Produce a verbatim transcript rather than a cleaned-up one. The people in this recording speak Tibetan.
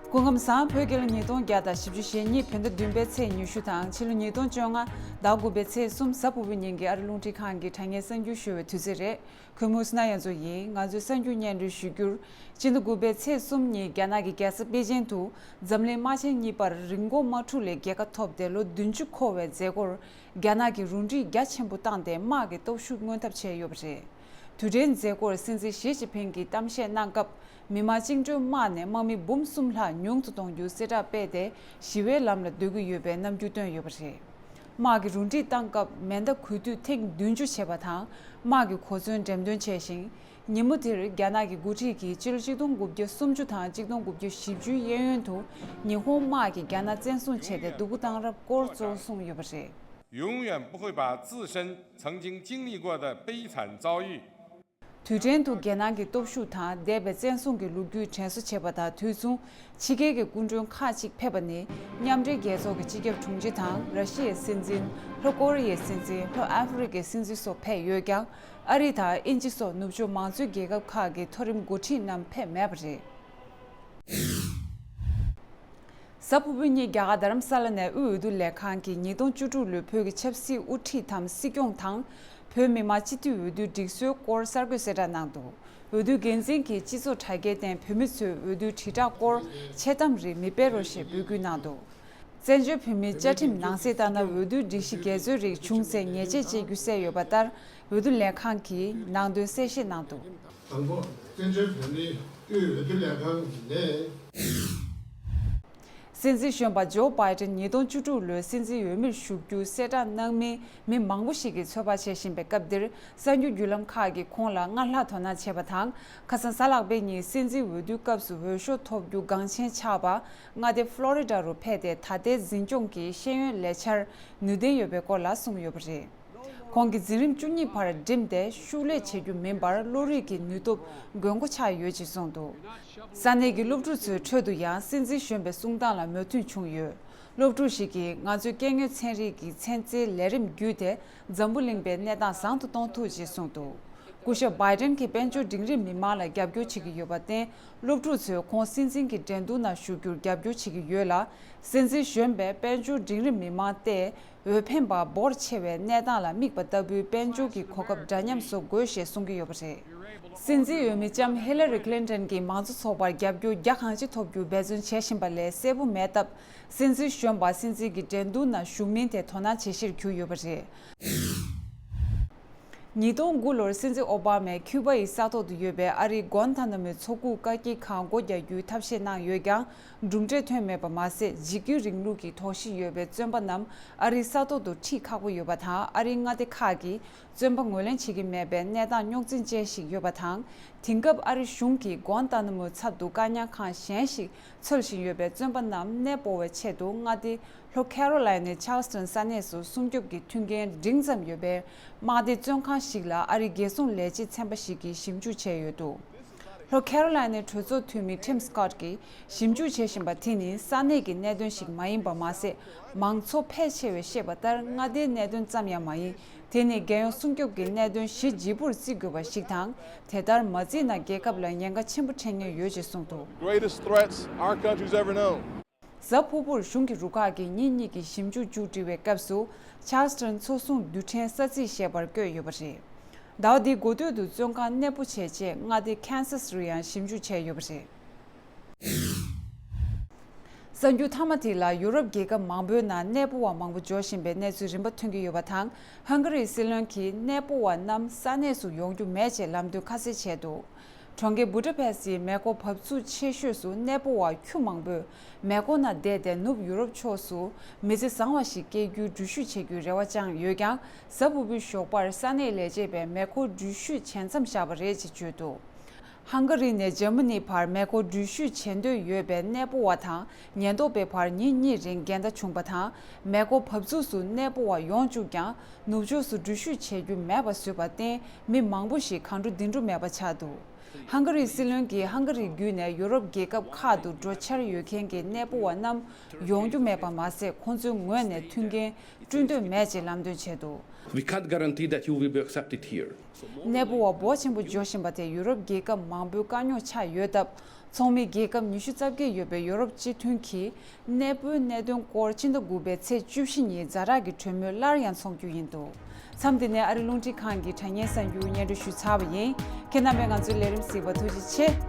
སྐུ་ཁམས་བཟང་། བོད་རྒྱལ་ལོ་ཉིས་སྟོང་བརྒྱ་དང་བཞི་བཅུ་ཞེ་གཉིས་བོད་ཟླ་བདུན་པའི་ཚེས་ཉི་ཤུ་དང་ཕྱི་ལོ་ཉིས་སྟོང་བཅོ་ལྔ་ཟླ་དགུ་པའི་ཚེས་གསུམ་གཟའ་ཕུར་བུའི་ཉིན་གྱི་ཨ་རི་རླུང་འཕྲིན་ཁང་གི་དྲ་བརྙན་གསར་འགྱུར་ཞུ་བའི་དུས་ཚོད་རེད། གུས་མོ་སྣ་ཡན་ཚོ་ཡིན། ང་ཚོའི་གསར་འགྱུར་སྙན་སྒྲོན་ཞུ་རྒྱུར། ཕྱི་ཟླ་དགུ་པའི་ཚེས་གསུམ་ཉིན་རྒྱ་ནག་གི་རྒྱལ་ས་པེ་ཅིང་དུ་འཛམ་གླིང་དམག་ཆེན་གཉིས་པར་རིང་གོང་དམག་འཁྲུག་ལས་རྒྱལ་ཁ་ཐོབ་སྟེ་ལོ་བདུན་ཅུ་འཁོར་བའི་མཛད་སྒོར་རྒྱ་ནག་གིས་རུ་སྒྲིག་རྒྱ་ཆེན་པོ་བཏང་སྟེ་དམག་གི་སྟོབས་ཤུགས་མངོན་ཐབས་བྱས་ཡོད་པ་རེད། དུས་དྲན་མཛད་སྒོར་སྲིད་འཛིན་ཞི་ཅིན་ཕིང་གིས་གཏམ་བཤད་གནང་སྐབས། མི་དམངས་བཅིངས་འགྲོལ་དམག་ནས་དམག་མི་འབུམ་གསུམ་ལྷག་ཉུང་དུ་གཏོང་རྒྱུའི་གསལ་བསྒྲགས་སྤེལ་ཏེ་ཞི་བའི་ལམ་ལ་སྡོད་ཀྱི་ཡོད་པའི་རྣམ་འགྱུར་བཏོན་ཡོད་པ་རེད། དམག་གི་རུ་སྒྲིག་བཏང་སྐབས་མེ་མདའ་གུས་འདུད་ཐེངས་བདུན་ཅུ་བྱས་པ་དང་། དམག་གི་གོ་མཚོན་འགྲེམས་སྟོན་བྱས་ཤིང་། ཉིན་མོ་དེར་རྒྱ་ནག་གི་འགོ་ཁྲིད་ཀྱིས་ཕྱི་ལོ་ཆིག་སྟོང་དགུ་བརྒྱ་སུམ་ཅུ་དང་ཆིག་སྟོང་དགུ་བརྒྱ་བཞི་བཅུའི་གཡས་གཡོན་དུ་ཉི་ཧོང་དམག་གིས་རྒྱ་ནག་བཙན་བཟུང་བྱས་ཏེ་སྡུག་པོ་བཏང་རབས་སྐོར་གཙོ་བོ་གསུངས་ཡོད་པ་རེད། 永远不会把自身曾经经历过的悲惨遭遇 དུས་དྲན་དུ་རྒྱལ་ནང་གི་སྟོབས་ཤུགས་དང་འདས་པའི་བཙན་བཟུང་གི་ལོ་རྒྱུས་དྲན་གསོ་བྱེད་པ་དང་དུས་མཚུངས། ཕྱི་རྒྱལ་གྱི་སྐུ་མགྲོན་ཁག་ཅིག་ཕེབས་པ་ནི། མཉམ་འབྲེལ་རྒྱལ་ཚོགས་ཀྱི་སྤྱི་ཁྱབ་དྲུང་ཆེ་དང་། ར་ཤི་ཡའི་སྲིད་འཛིན། ལྷོ་ཀོ་རི་ཡའི་སྲིད་འཛིན། ལྷོ་ཨ་ཧྥེ་རི་ཀའི་སྲིད་འཛིན་སོགས་ཕེབས་ཡོད་ཀྱང་། ཨ་རི་དང་དབྱིན་ཇི་སོགས་ནུབ་ཕྱོགས་མང་གཙོའི་རྒྱལ་ཁབ་ཁག་གི་མཐོ་རིམ་འགོ་ཁྲིད་རྣམས་ཕེབས་མེད་པ་རེད། གཟའ་ཕུར་བུའི་ཉིན་རྒྱ་གར་རྡ་རམ་ས་ལ་ནས་དབུས་འོས་བསྡུ་ལས་ཁང་གིས་ཉིས་སྟོང་བཅུ་དྲུག་ལོའི་བོད་ཀྱི་ཆབ་སྲིད་དབུ་ཁྲིད་དམ་སྲིད་སྐྱོང་དང་། བོད་མི་མང་སྤྱི་འཐུས་འོས་བསྡུའི་སྒྲིག་སྲོལ་སྐོར་གསར་འགོད་གསལ་བསྒྲགས་གནང་འདུག་འོས་བསྡུའི་འགན་འཛིན་གྱིས་སྤྱི་ཚོགས་དྲ་རྒྱའི་སྟེང་བོད་མི་ཚོས་འོས་བསྡུའི་དྲིལ་བསྒྲགས་སྐོར་འཆལ་གཏམ་རིགས་མི་སྤེལ་རོགས་ཞེས་འབོད་སྐུལ་གནང་འདུག་བཙན་བྱོལ་བོད་མིའི་བཅའ་ཁྲིམས་ནང་གསེས་ལྟར་ན། འོས་བསྡུའི་སྒྲིག་གཞི་འགལ་འཛོལ་རིགས་བྱུང་ཚེ་ཉེས་ཆད་གཅོད་རྒྱུ་གསལ་ཡོད་པ་ལྟར། འོས་བསྡུ་ལས་ཁང་གིས་ནང་དོན་གསལ་བཤད་གནང་འདུག་དང་པོ། བཙན་བྱོལ་བོད་མིའི་དབུས་འོས་བསྡུ་ལས་ཁང་ནས། སྲིད་འཛིན་གཞོན་པ་ཇོ་བྷའི་ཏན་ཉིས་སྟོང་བཅུ་དྲུག་ལོའི་སྲིད་འཛིན་འོས་མིར་ཞུགས་རྒྱུ་གསལ་བསྒྲགས་གནང་མིན་མི་མང་པོ་ཞིག་གིས་ཚོད་དཔག་བྱེད་བཞིན་པའི་སྐབས་འདིར། གསར་འགྱུར་བརྒྱུད་ལམ་ཁག་གིས་ཁོང་ལ་སྔར་ལྷག་དོ་སྣང་བྱས་པ་དང་། ཁ་སང་གཟའ་ལྷག་པའི་ཉིན་སྲིད་འཛིན་འོས་བསྡུའི་སྐབས་སུ་འོས་ཤོག་ཐོབ་རྒྱུ་འགངས་ཆེན་ཆགས་པ། མངའ་སྡེ་ཕློ་རི་ཌ་རུ་ཕེབས་ཏེ་ད་ལྟའི་འཛིན་སྐྱོང་གི་ཤེས་ཡོན་ལས་འཆར་ནུས་ལྡན་ཡོད་པའི་སྐོར་ལ་གསུངས་ཡོད་པ་རེད། ཁོང་གིས་འཛིན་རིམ་བཅུ་གཉིས་བར་འགྲིམས་ཏེ་ཤུགས་ལས་བྱེད་རྒྱུ་མིན་པར་བློ་རིག་གི་ནུས་སྟོབས་དགོས་མཁོ་ཆགས་ཡོད་ཅེས་གསུངས་འདུག་ས་གནས་ཀྱི་སློབ་ཕྲུག་ཚོའི་ཁྲོད་དུ་ཡང་སྲིད་འཛིན་གཞོན་པའི་གསུང་སྟངས་ལ་མོས་མཐུན་བྱུང་ཡོད། སློབ་ཕྲུག་ཞིག་གིས་ང་ཚོའི་སྐྱེ་དངོས་ཚན་རིག་གི་ཚན་རྩལ་ལས་རིམ་བརྒྱུད་དེ་འཛམ་བུ་གླིང་པའི་གནས་སྟངས་བཟང་དུ་གཏོང་ཐུབ་ཅེས་གསུངས་འདུག་སྐུ་ཞབས་བྷའི་ཏན་གྱིས་དཔལ་འབྱོར་འབྲིང་རིམ་མི་མང་ལ་རྒྱབ་སྐྱོར་བྱེད་ཀྱི་ཡོད་པར་བརྟེན། སློབ་ཕྲུག་ཚོས་ཁོང་སྲིད་འཛིན་གྱི་འགྲན་བསྡུར་ནང་ཞུགས་རྒྱུར་རྒྱབ་སྐྱོར་བྱེད་ཀྱི་ཡོད་ལ། སྲིད་འཛིན་གཞོན་པས་དཔལ་འབྱོར་འབྲིང་རིམ་མི་མང་སྟེ། འོས་འཕེན་པ་འབོར་ཆེ་བའི་གནས་སྟངས་ལ་དམིགས་པ་ལྟ་བུའི་དཔལ་འབྱོར་གྱི་གོ་སྐབས་འདྲ་མཉམ་བཟོ་དགོས་ཞེས་གསུང་གི་ཡོད་པ་རེད། སྲིད་འཛིན་འོས་མི་ལྕམ་ཧི་ལ་རི་ཀླིན་ཏན་གྱིས་མང་གཙོ་ཚོགས་པར་རྒྱབ་སྐྱོར་རྒྱ་གང་ཆེ་ཐོབ་རྒྱུར་འབད་བརྩོན་བྱེད་བཞིན་པ་ལས་གསལ་པོ་མེད་སྟབས། སྲིད་འཛིན་གཞོན་པ་སྲིད་འཛིན་གྱི་འགྲན་བསྡུར་ནང་ཞུགས་མིན་དེ་དོ་སྣང་བྱེད་གཞིར་གྱུར་ཡོད་པ་རེད། ཉིས་སྟོང་དགུ་ལོར་སྲིད་འཛིན་ཨོ་བྷ་མས་ཁྱུ་པ་ཡི་ས་ཐོག་ཏུ་ཡོད་པའི་ཨ་རིའི་གུན་ཐ་ན་མོའི་མཚོ་ཁུག་བཀག་སྐྱིལ་ཁང་སྒོ་རྒྱག་རྒྱུའི་ཐབས་ཤེས་གནང་ཡོད་ཀྱང་། གྲུབ་འབྲས་ཐོན་མེད་པ་མ་ཟད། འཇིགས་སྐུལ་རིང་ལུགས་ཀྱི་དོགས་གཞི་ཡོད་པའི་བཙོན་པ་རྣམས་ཨ་རིའི་ས་ཐོག་ཏུ་ཁྲིད་ཁག་པོ་ཡོད་པ་དང་། ཨ་རིའི་མངའ་སྡེ་ཁག་གིས་བཙོན་པ་ངོས་ལེན་བྱེད་ཀྱི་མེད་པའི་གནས་སྟངས་རྙོག་འཛིང་ཅན་ཞིག་ཡོད་པ་དང་། དེང་སྐབས་ཨ་རི་གཞུང་གིས་གུན་ཐ་ན་མོའི་ཚབ་ཏུ་བཀག་ཉར་ཁང་གཞན་ཞིག་འཚོལ་བཞིན་ཡོད་པའི་བཙོན་པ་རྣམས་གནས་སྤོ་བའི་ཆེད་དུ་མངའ་སྡེ་ལྷོ་ཁེ་རོ་ལའི་ནའི་ཆར་ལ་སི་ཊོན་ས་གནས་སུ་སྲུང་སྐྱོབ་ཀྱི་མཐུན་རྐྱེན་འབྲིང་ཙམ་ཡོད་པའི་དམག་སྡེ་བཙོན་ཁང་ཞིག་ལ་ཨ་རིའི་རྒྱལ་སྲུང་ལས་བྱེད་ཚན་པ་ཞིག་གིས་ཞིབ་འཇུག་བྱས་ཡོད་འདུག་ལྷོ་ཁེ་རོ་ལའི་ནའི་གྲོས་ཚོགས་འཐུས་མི་ཊིམ་སི་ཀོཊ་ཀྱིས་ཞིབ་འཇུག་བྱེད་བཞིན་པ་དེ་ནི་ས་གནས་ཀྱི་གནད་དོན་ཞིག་མ་ཡིན་པ་མ་ཟད། མང་ཚོགས་ཕལ་ཆེ་བས་བཤད་པ་ལྟར་མངའ་སྡེའི་གནད་དོན་ཙམ་ཡང་མ་ཡིན། དེ་ནི་རྒྱལ་ཡོངས་སྲུང་སྐྱོབ་ཀྱི་གནད་དོན་གཞི་ལྗིད་པོར་བརྩི་དགོས་པ་ཞིག་དང་། དེ་ལྟར་མ་བརྩིས་ན་རྒྱལ་ཁབ་ལ་ཉེན་ཁ་ཆེན་པོ་འཕྲད་ཉེན་ཡོད་ཅེས་གསུངས་འདུག greatest threats our country's ever known. གཟའ་ཕུར་བུར་གཞུང་གི་རུ་ཁག་གིས་ཉིན་གཉིས་ཀྱི་ཞིབ་འཇུག་མཇུག་སྒྲིལ་བའི་སྐབས་སུ། ཆར་ལ་སི་ཊོན་མཚོ་སྲུང་རྡུལ་ཕྲན་ས་རྩིས་ཞེས་པར་བཀོད་ཡོད་པ་རེད། ཟླ་བ་འདིའི་འགོ་སྟོད་དུ་བཙོན་ཁང་གནས་སྤོ་བྱས་རྗེས་མངའ་སྡེ་ཁན་སཱ་སི་རུ་ཡང་ཞིབ་འཇུག་བྱས་ཡོད་པ་རེད། གསར་འགྱུར་མཐའ་མ་དེ་ལ། ཡུ་རོབ་རྒྱལ་ཁབ་མང་པོའི་ནང་གནས་སྤོ་བ་མང་པོ་འབྱོར་བཞིན་པའི་གནས་ཚུལ་རིམ་པ་ཐོན་གྱི་ཡོད་པ་དང་། ཧང་ག་རིའི་སྲིད་བློན་གྱིས་གནས་སྤོ་བ་རྣམས་ས་གནས་སུ་ཡོང་རྒྱུ་མེད་ཅེས་ལམ་སྟོན་ཁ་གསལ་བྱས་འདུག་གྲོང་ཁྱེར་བུ་ཏྲ་ཕེ་སི་ཡི་མེ་འཁོར་བབས་ཚུགས་ཆེ་ཤོས་སུ་གནས་སྤོ་བ་ཁྱུ་མང་པོས་མེ་འཁོར་ནང་བསྡད་དེ་ནུབ་ཡུ་རོབ་ཕྱོགས་སུ་མི་ཚེ་བཟང་བ་ཞིག་སྐྱེལ་རྒྱུའི་འགྲུལ་བཞུད་བྱེད་རྒྱུའི་རེ་བ་བཅངས་ཡོད་ཀྱང་། གཟའ་ཕུར་བུའི་ཞོགས་པར་ས་གནས་ལས་བྱེད་པས་མེ་འཁོར་འགྲུལ་བཞུད་བྱེད་མཚམས་བཞག་པ་རེད་ཅེས་བརྗོད་འདུག་ཧང་ག་རི་ནས་འཇར་མ་ནི་བར་མེ་འཁོར་འགྲུལ་བཞུད་བྱེད་འདོད་ཡོད་པའི་གནས་སྤོ་བ་དང་ཉེན་རྟོག་པའི་བར་ཉིན་གཉིས་རིང་འགལ་ཟླ་བྱུང་པ་དང་། མེ་འཁོར་བབས་ཚུགས་སུ་གནས་སྤོ་བ་ཡོང་བཅུག་ཀྱང་། ནུབ་ཕྱོགས་སུ་འགྲུལ་བཞུད་བྱེད་རྒྱུ་མེད་པ་བཟོས་པར་བརྟེན། མི་མང་པོ་ཞིག་གང་འགྲོ་འདི་འགྲོ་མེད་པ་ཆགས་འདུག་ཧང་ག་རིའི་སྲིད་བློན་གྱིས་ཧང་ག་རི་བརྒྱུད་ནས་ཡུ་རོབ་རྒྱལ་ཁབ་ཁག་ཏུ་འགྲོ་འཆར་ཡོད་མཁན་གྱི་གནས་སྤོ་བ་རྣམས་ཡོང་རྒྱུ་མེད་པ་མ་ཟད། ཁོང་ཚོའི་ངོས་ནས་མཐུན་རྐྱེན་བསྐྲུན་འདོད་མེད་ཅེས་ལམ་སྟོན་བྱས་འདུག We can't guarantee that you will be accepted here. གནས་སྤོ་བ་འབོར་ཆེན་པོ་འབྱོར་བཞིན་པ་དེ་ཡུ་རོབ་རྒྱལ་ཁབ་མང་པོའི་དཀའ་རྙོག་ཆགས་ཡོད་སྟབས། ཚོགས་མི་རྒྱལ་ཁབ་ཉི་ཤུ་རྩ་བརྒྱད་ཡོད་པའི་ཡོ་རོབ་སྤྱི་མཐུན་གྱིས་གནས་སྤོའི་གནད་དོན་སྐོར་ཕྱི་ཟླ་དགུ་པའི་ཚེས་བཅུ་བཞི་ཉིན་ཛ་དྲག་གི་གྲོས་མོལ་སླར་ཡང་འཚོགས་རྒྱུ་ཡིན་འདུག་མཚམས་འདི་ནས་ཨ་རི་རླུང་འཕྲིན་ཁང་གི་དྲ་བརྙན་གསར་འགྱུར་སྙན་སྒྲོན་ཞུས་ཚར་བ་ཡིན། ཁྱེད་རྣམ་པས་ང་ཚོའི་ལས་རིམ་གཟིགས་པར་ཐུགས་རྗེ་ཆེ།